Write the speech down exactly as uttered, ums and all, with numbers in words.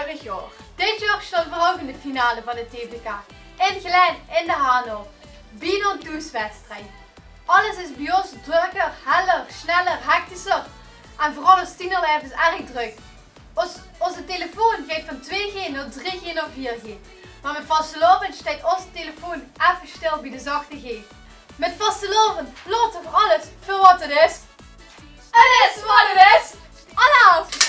Veurig jaor. Dit jaor staon v'r ouch in de finale van 't T V K. In Gelaen, in de Haanhof. Bie 'n thoeswedstrijd. Alles is bie ós drökker, heller, sneller, hectischer. En veural ós tienerlaeve is erg drök. Ós, ózze telefoon geit van twee G nao drie G nao veer G. Mer mit vastelaovend steit ózze telefoon effe stil bie de zachte G. Mit vastelaovend laote v'r alles veur wat 't is. 't Is wat 't is! Alaaf!